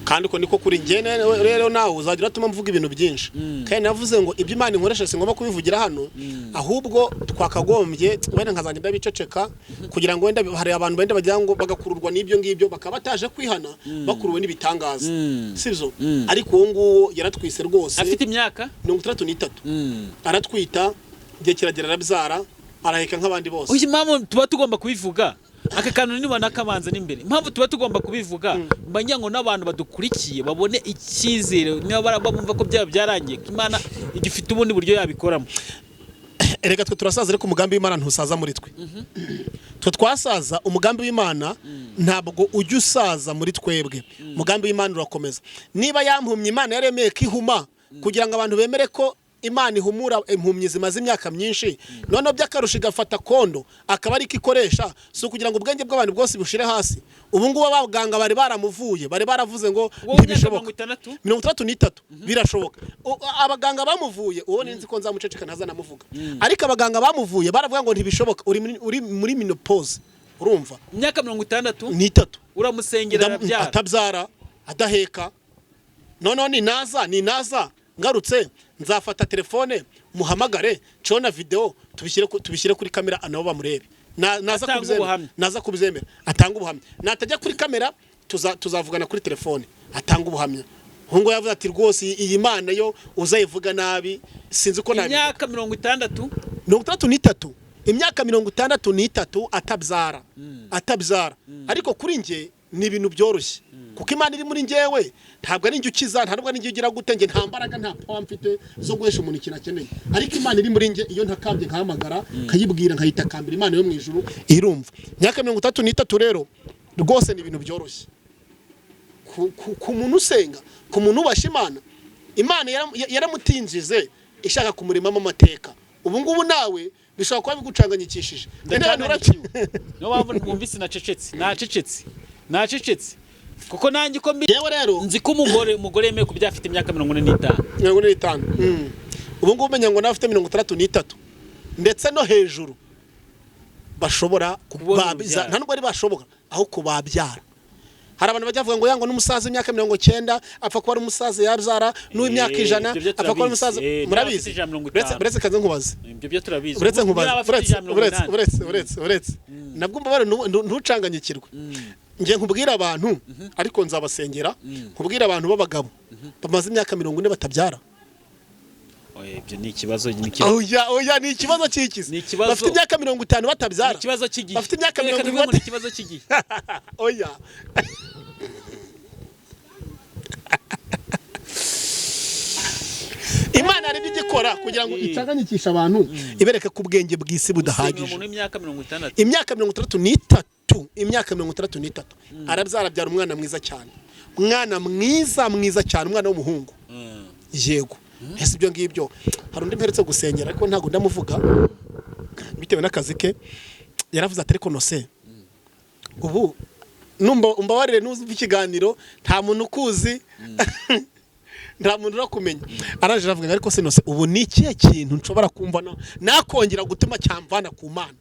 kandi uko niko kuri njye. Rero nawe uzajya uratuma mvuga ibintu byinshi, kandi navuze ngo ibyo Imana inkoresha singomba kubivugira hano, ahubwo twakagombye wenda nkazajya ndabiceceka, kugira ngo wenda hari abantu wenda bagira ngo bagakururwa n'ibyo ngibyo, bakaba bataje kwihana bakuruwe n'ibitangaza, sibyo? Ariko uwo nguwo yaratwise rwose. Afite imyaka 63. Aratwita, igihe kiragera arabyara, araheka nk'abandi bose. Uyu, impamvu tuba tugomba kubivuga aka kantu, niba nakabanza n'imbere, impamvu tuba tugomba kubivuga, mba ngira ngo n'abantu badukurikiye babone icyizere, niba bumva ko byaba byarangiye, ko Imana igifite ubundi buryo yabikoramo. Erega twe turasaza, ariko umugambi w'Imana ntusaza muri twe. Twe twasaza, umugambi w'Imana ntabwo ujya usaza muri twebwe. Umugambi w'Imana urakomeza. Niba yampumye, Imana yaremeye ko ihuma kugira ngo abantu bemere ko Imana ihumura impumyi zimaze imyaka myinshi, noneho by'akarusho igafata kondo akaba ariko ikoresha, si ukugira ngo ubwenge bw'abantu bwose bushire hasi. Ubu ngubu abaganga bari baramuvuye, bari baravuze ngo Wowe imyaka ntibishoboka. 60? 63 birashoboka. Abaganga bamuvuye, uwo ninzi ko nzamuceceka ntazanamuvuga, ariko abaganga bamuvuye baravuga ngo ntibishoboka, uri muri menopause, urumva? Imyaka 63? N'itatu. Uramusengera arabyara? Atabyara, adaheka. Noneho ninaza ngarutse, nzafata telefone muhamagare, cona video, tubishyire kuri kamera nabo bamurebe. Naza Atanga kubyemera, ubuhamya. naza kubyemera atanga ubuhamya. Natajya kuri kamera, tuzavugana kuri telefone, atanga ubuhamya. Hungo yavuze ati rwose iyi Mana yo uzayivuga nabi, sinzi uko nabivuga. Imyaka 60? 63, imyaka 63 atabyara, atabyara. Ariko kuri njye ni ibintu byoroshye, kuko Imana iri muri njyewe. Ntabwo ari njye ukiza, ntabwo ari njye ugira gute. Njye nta mbaraga, nta power mfite zo guhesha umuntu ikintu akeneye, ariko Imana iri muri njye, iyo ntakambye nkahamagara, nkayibwira, nkayitakambira, Imana yo mu ijuru irumva. Imyaka 63 rero rwose ni ibintu byoroshye ku muntu usenga, ku muntu ubasha Imana. Imana yaramutinjize ishaka kumuremamo amateka. Ubu ngubu nawe bishobora kuba bigucanganyikishije. Ndacyananikiwe, niyo mpamvu mwumvise nacecetse, nacecetse, nacecetse, kuko nanjye uko mbi Yewe rero, nzi ko umugore yemewe kubyara afite imyaka 45. 45. Ubu ngubu umenya ngo nawe afite 63 ndetse no hejuru bashobora Kubona urubyaro. Nta nubwo ari bashobora, aho kubabyara. Hari abantu bajya bavuga ngo yango n'umusaza w'imyaka 90 apfa kuba ari umusaza yabyara, n'uw'imyaka 100 Ibyo byo apfa kuba ari umusaza. turabizi. Niba Murabizi. afite ijana na mirongo Uretse itanu. Uretse kaze nkubaze. Ibyo byo turabizi. Uretse Niba nkubaze. afite Uretse 180. uretse uretse uretse uretse nabwo mbabare, ntucanganyikirwe. Njye nkubwira abantu, ariko nzabasengera, nkubwira abantu b'abagabo bamaze imyaka 40 batabyara. Oya, ibyo ni ikibazo, ni ikibazo. Oya, oya, ni ikibazo cy'ikizi? Ni ikibazo. Bafite imyaka 50 Ni batabyara. ikibazo cy'igihe. Bafite imyaka Reka mirongo tuvuge ngo ine. ni ikibazo cy'igihe. Oya. Imana hari ibyo igikora kugira ngo icanganyikishe abantu, ibereke ko ubwenge bw'isi Gusenga budahagije. umuntu w'imyaka 60? Imyaka 63, imyaka 63 arabyara, abyara umwana mwiza cyane, umwana mwiza mwiza cyane, umwana w'umuhungu. Yego. Ese ibyo ngibyo, hari undi mperetse gusengera, ariko ntabwo ndamuvuga bitewe n'akazi ke, yaravuze ati ariko nose ubu numba umbabarire, nuzumva ikiganiro, nta muntu ukuzi. Nta muntu urakumenya. Araje aravuga ngo ariko sinose ubu ni ikihe kintu nshobora kumva nakongera gutuma cyamvana ku Mana?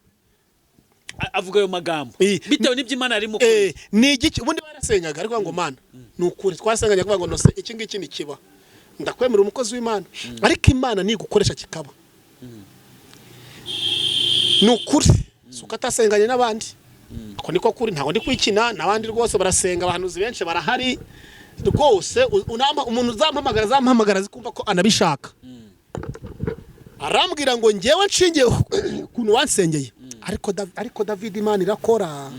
Avuga ayo magambo bitewe n'ibyo Imana yarimo. Ni igiki? Ubundi barasengaga, ariko ngo Mana, ni ukuri twasenganye kuvuga ngo nose iki ngiki nikiba ndakwemera umukozi w'Imana, ariko Imana nigukoresha kikaba, ni ukuri si uko atasenganye n'abandi. Ako niko kuri, ntabwo ndi kwikina n'abandi rwose barasenga, abahanuzi benshi barahari rwose. Umuntu uzampamagara azampamagara azi kumva ko anabishaka. Arambwira ngo ngewe nshingiye ukuntu wansengeye, ariko David, Imana irakora.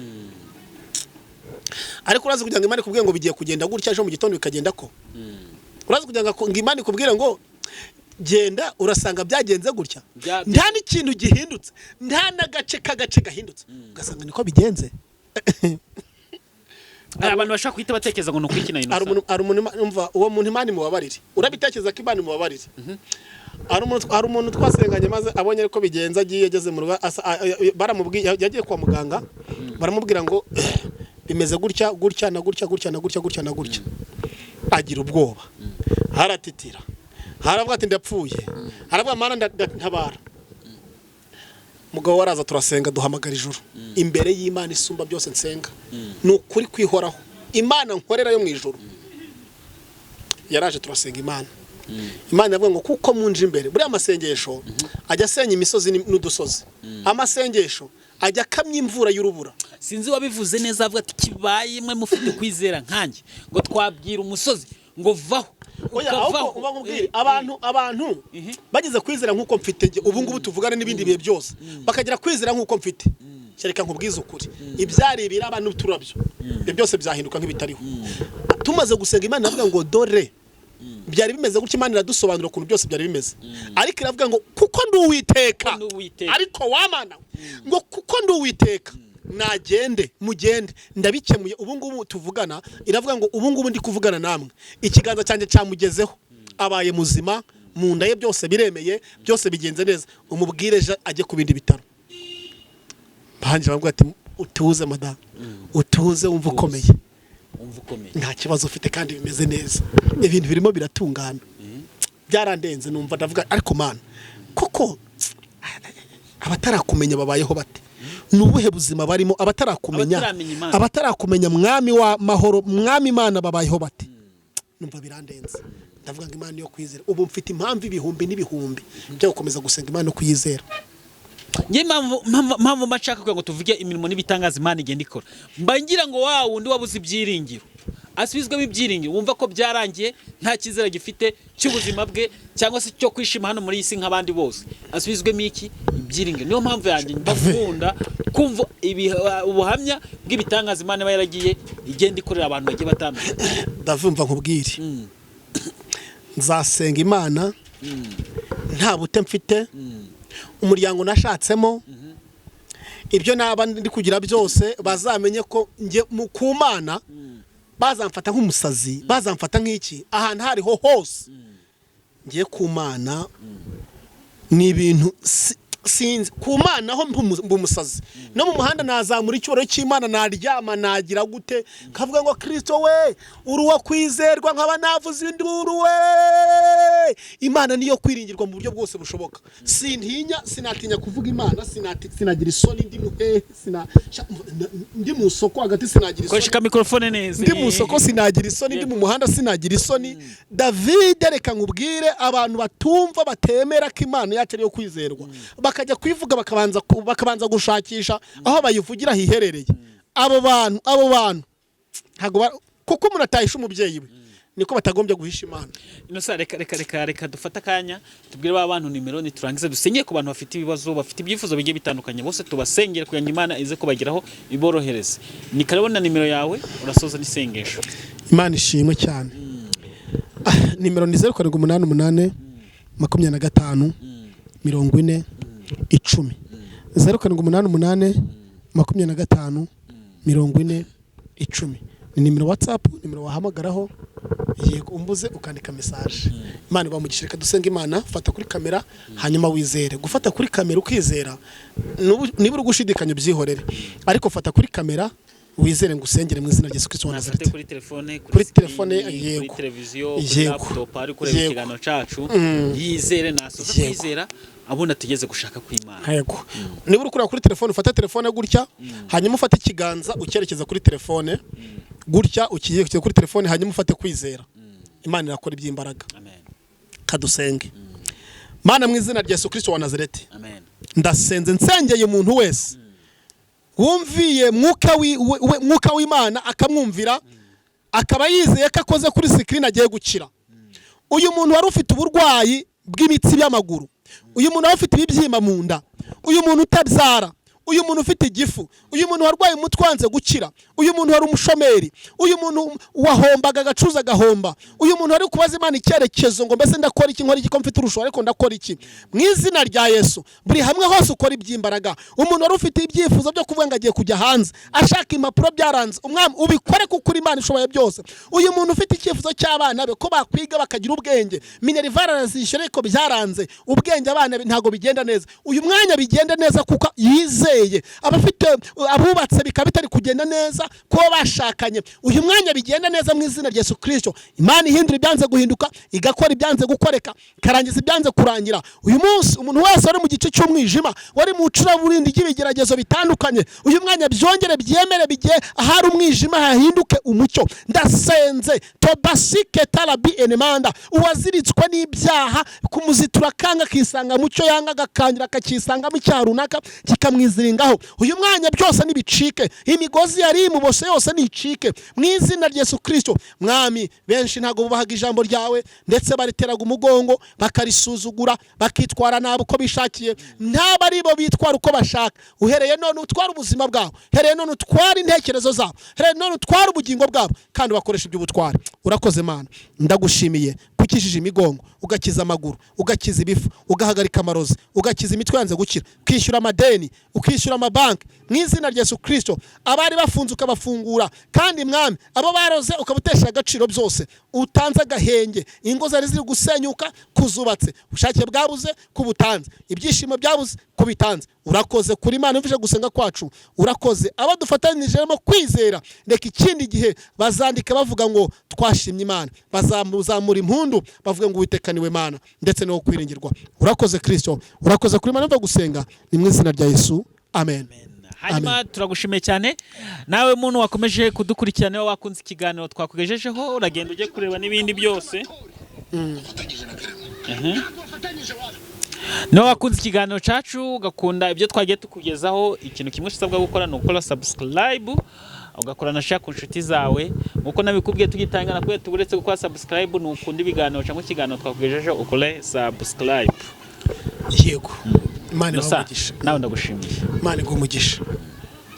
Ariko urazi kugira ngo Imana ikubwire ngo bigiye kugenda gutya, ejo mu gitondo bikagenda ko? Urazi kugira ngo Imana ikubwire ngo genda urasanga byagenze gutya, nta n'ikintu gihindutse, nta n'agace k'agace gahindutse, ugasanga niko bigenze? Hari abantu bashobora guhita batekereza ngo ni ukwikina. Hari Innocent. umuntu umva, uwo muntu Imana imubabarire. Urabitekereza ko Imana imubabarire. Hari umuntu twasenganye, maze abonye ariko bigenza, agiye ageze mu rugo baramubwiye, yagiye kwa muganga, baramubwira ngo bimeze gutya gutya na gutya gutya na gutya gutya na gutya. Agira ubwoba, haratitira, haravuga ati ndapfuye, haravuga Mana ntabara. Mugabo waraza turasenga, duhamagara ijuru imbere y'Imana isumba byose. Nsenga ni ukuri kwihoraho, Imana nkorera yo mu ijuru. Yaraje turasenga Imana. Imana iravuga ngo kuko munje imbere. Buriya amasengesho ajya asenya imisozi n'udusozi, amasengesho ajya akamya imvura y'urubura. Sinzi wabivuze neza, avuga ati kibaye mwe mufite kwizera nkanjye, ngo twabwira umusozi ngo vaho, Oya, ahubwo ukavaho. uba nkubwire, abantu bageze kwizera nk'uko mfite njye ubu ngubu tuvugane n'ibindi bihe byose, bakagira kwizera nk'uko mfite, kereka nkubwize ukuri, ibyari ibiraba n'uturabyo, ibyo byose byahinduka nk'ibitariho. Tumaze gusenga, Imana iravuga ngo dore byari bimeze gutya. Imana iradusobanurira ukuntu byose byari bimeze, ariko iravuga ngo kuko ndi Uwiteka. Kuko ndi Uwiteka. Ariko wamana ngo kuko ndi Uwiteka, nagende mugende, ndabikemuye. Ubu ngubu tuvugana, iravuga ngo ubu ngubu ndi kuvugana namwe, ikiganza cyanjye cyamugezeho, abaye muzima, mu nda ye byose biremeye, byose bigenze neza. Umubwire ejo ajye ku bindi bitaro. Banjye baravuga ati utuze madamu, utuze, wumva ukomeye. Wumva ukomeye. Nta kibazo ufite kandi bimeze neza, ibintu birimo biratungana. Byarandenze, numva ndavuga ariko Mana, koko abatarakumenya babayeho bate? Ni ubuhe buzima barimo abatarakumenya? Abataramenya Imana. Abatarakumenya, Mwami wa mahoro, Mwami Imana, babayeho bate? Numva birandenze, ndavuga ngo Imana yo kwizera. Ubu mfite impamvu ibihumbi n'ibihumbi byo gukomeza gusenga Imana no kuyizera. Njye impamvu mba nshaka kugira ngo tuvuge imirimo n'ibitangaza Imana igenda ikora, mba ngira ngo wa wundi wabuze ibyiringiro asubizwemo ibyiringiro, wumva ko byarangiye, nta cyizere gifite cy'ubuzima bwe cyangwa se cyo kwishima hano muri iyi si nk'abandi bose, asubizwemo iki? Ibyiringiro. Niyo mpamvu yanjye ndakunda kumva ubuhamya bw'ibitangaza Imana iba yaragiye igenda ikorera abantu bagiye batandukanye. Ndavumva nkubwire, nzasenga Imana nta bute mfite, umuryango nashatsemo, ibyo naba ndi kugira byose, bazamenye ko njye ku Mana bazamfata nk'umusazi, bazamfata nk'iki, ahantu aho ariho hose ngiye ku Mana ni ibintu sinzi. Ku Mana ho mba umusazi, no mu muhanda nazamura icyubahiro cy'Imana, naryama nagira gute, nkavuga ngo Kirisito we, uri uwo kwizerwa, nkaba navuze induru we. Imana niyo kwiringirwa mu buryo bwose bushoboka. Sintinya, sinatinya kuvuga Imana, sinagira isoni ndi muhehe, ndi mu isoko hagati sinagira isoni. Koresha mikorofone neza. Ndi mu isoko sinagira isoni, ndi mu muhanda sinagira isoni. David, reka nkubwire, abantu batumva, batemera ko Imana yacu ariyo kwizerwa, bakajya kuyivuga bakabanza gushakisha aho bayivugira hiherereye, abo bantu ntabwo kuko umuntu atahisha umubyeyi we, niko batagombye guhisha Imana. Inosa, reka dufate akanya tubwire ba bantu nimero, niturangiza dusengere ku bantu bafite ibibazo, bafite ibyifuzo bigiye bitandukanye, bose tubasengere kugira ngo Imana ize kubageraho iborohereze. Ni karibu na nimero yawe, urasoza n'isengesho. Imana ishimwe cyane. Nimero ni 0788 25 40 10, 0788 25 40 10. Ni nimero WhatsApp, nimero wahamagaraho, yego, umbuze ukandika message. Imana ibamugisha. Reka dusenga Imana. Fata kuri kamera hanyuma wizere. Gufata kuri kamera ukizera, niba uri gushidikanya ubyihorere, ariko fata kuri kamera. Wizere ngo usengere mu izina rya Yesu Kristo wa Nafate Nazareti. kuri telefone, Kuri screen, telefone, kuri yego. televiziyo, kuri laptop, ari kureba ikiganiro cacu, yizere, nasoza kwizera abona tugeze gushaka kw'Imana. Yego. Niba uri kureba kuri telefone, ufate telefone gutya, hanyuma ufate ikiganza ucyerekeza kuri telefone gutya, ukiyerekeza kuri telefone, hanyuma ufate kwizera. Imana irakora iby'imbaraga. Amen. Kadusenge. Mana, mu izina rya Yesu Kristo wa Nazareti, Amen. ndasenze, nsengeye umuntu wese wumviye mwuka w'Imana, akamwumvira, akaba yizeye ko akoze kuri screen agiye gukira. Uyu muntu wari ufite uburwayi bw'imitsi y'amaguru, uyu muntu wari ufite ibibyimba mu nda, uyu muntu utabyara, uyu muntu ufite igifu, uyu muntu warwaye umutwe wanze gukira, uyu muntu wari umushomeri, uyu muntu wahombaga agacuza agahomba, uyu muntu wari kubaza Imana icyerekezo ngo: "Mbese ndakora iki? Nkora iki ko mfite urushaho, ariko ndakora iki?" Mu izina rya Yesu, buri hamwe hose ukora iby'imbaraga. Umuntu wari ufite ibyifuzo byo kuvuga ngo agiye kujya hanze, ashaka impapuro byaranze, Umwami ubikore kuko uri Imana ishoboye byose. Uyu muntu ufite icyifuzo cy'abana be ko bakwiga bakagira ubwenge, minerval arazishyura ariko byaranze, ubwenge abana be ntabwo bigenda neza, uyu mwanya bigenda neza kuko yizeye. Abafite abubatse bikaba bitari kugenda neza kuba bashakanye, uyu mwanya bigenda neza mu izina rya Yesu Kirisito. Imana ihindura ibyanze guhinduka, igakora ibyanze gukoreka, ikarangiza ibyanze kurangira. Uyu munsi umuntu wese wari mu gice cy'umwijima, wari mu icuraburindi ry'ibigeragezo bitandukanye, uyu mwanya byongere byemere bigiye ahari umwijima hahinduke umucyo. Ndasenze tobasike tarabi enemanda, uwaziritswe n'ibyaha kumuzitura akanga, akisanga mu cyo yanga, agakangira akakisangamo icyaha runaka kikamwiziringaho, uyu mwanya byose nibicike, imigozi yari imubose yose nicike mu izina rya Yesu Kirisito. Mwami, benshi ntabwo bubahaga ijambo ryawe, ndetse bariteraga umugongo, bakarisuzugura, bakitwara nabi uko bishakiye. Ntabwo ari bo bitwara uko bashaka. Uhereye none utwara ubuzima bwabo, uhereye none utwara intekerezo zabo, uhereye none utwara ubugingo bwabo, kandi bakoresha iby'ubutwari. Urakoze Mana, ndagushimiye ukijije imigongo, ugakiza amaguru, ugakiza ibifu, ugahagarika amarozi, ugakiza imitwe yanze gukira, ukishyura amadeni, ukishyura amabanki mu izina rya Yesu Kirisito. Abari bafunze ukabafungura, kandi Mwami, abo baroze ukabutesha agaciro byose. Utanze agahenge, ingo zari ziri gusenyuka kuzubatse, ubushake bwabuze kubutanze, ibyishimo byabuze kubitanze. Urakoze kuri Imana uvije gusenga kwacu. Urakoze abo dufatanyijemo kwizera. Reka ikindi gihe bazandika bavuga ngo twashimye Imana, bazamura impundu bavuga ngo Uwiteka niwe Mana ndetse no kwiringirwa. Urakoze Kirisito, urakoze kuri Imana uva gusenga, ni mu izina rya Yesu, amen. Hanyuma turagushimiye cyane nawe muntu wakomeje kudukurikirana. Niba wakunze ikiganiro twakugejejeho, uragenda ujye kureba n'ibindi byose. Niba wakunze ikiganiro cyacu, ugakunda ibyo twagiye tukugezaho, ikintu kimwe usabwa gukora ni ugukora subscribe, ugakora na share ku nshuti zawe. Nkuko nabikubwiye tugitangira, nakubwiye uretse gukora subscribe, ni ukunda ibiganiro cyangwa ikiganiro twakugejejeho, ukore subscribe. Yego, Imana ibahe Gusa umugisha. Nawe ndagushimiye. Imana iguhe umugisha.